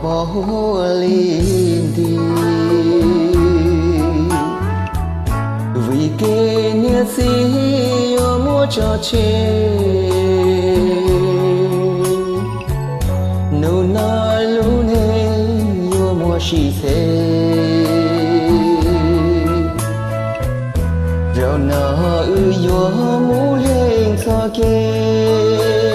Mob huab li nti, vim kev niam txiv yuav muab tso tseg. Hnub no lub neej yuav muaj sim txhe, zaum no wb yuav mus leej txoj kev.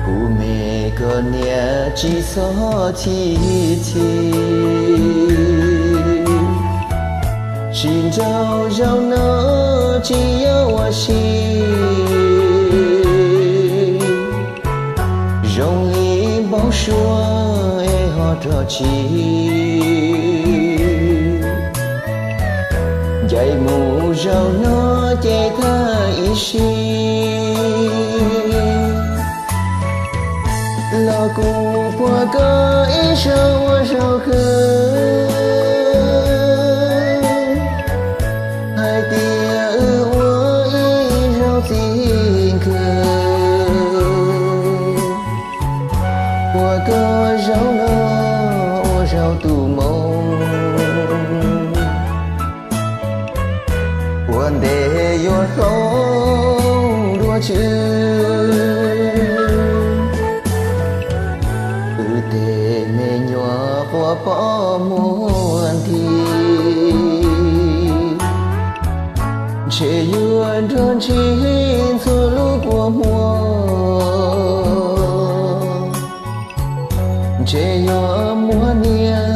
Kuv me koj niam tsis txhob chim chim, tsis nrauj zaum no tsis yog ua si. Zoo li npau suav es ho rog tsis ncaim mus zaum no ces thaj ib si. Los kuv puag koj ib zaug ua zaug khwv, hais tias wb ua ib zaug txij nkawm. Puag koj zaum no ua zaug tu moo, ua ntej yuav hloov dua tswv. Wb tej me nyuam quaj pom muag nthi, ntshe yuav nrog ntsib ntxhua lub kua muag. Ntshe yuav muaj niam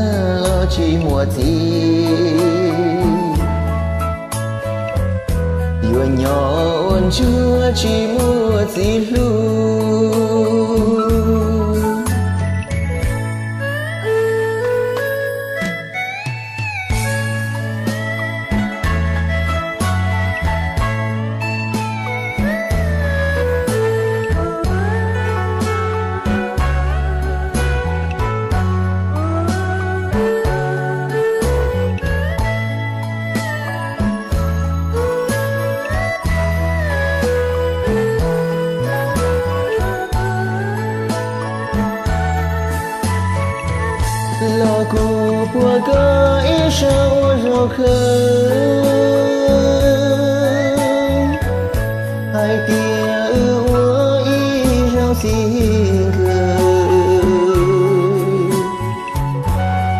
los tsis muaj txiv, yuav nyob ua ntsuag tsis muaj txiv hlub. Los kuv puag koj ib zaug ua zaug khwv, hais tias wb ua ib zaug txij nkawm.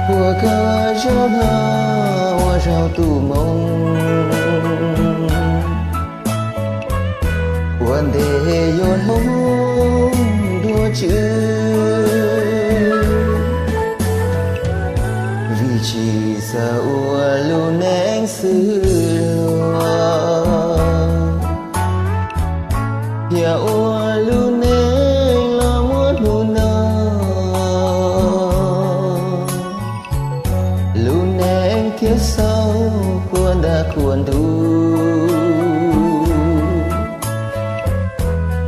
Puag koj zaum no ua zaug tu moo, ua ntej yuav hloov dua tswv. Vim tsis xav ua lub neej xwb luag, yog ua lub neej los muaj hnub no. Lub neej thiaj xaus khuam ntaj khuam ntuj,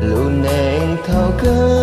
lub neej thaum kawg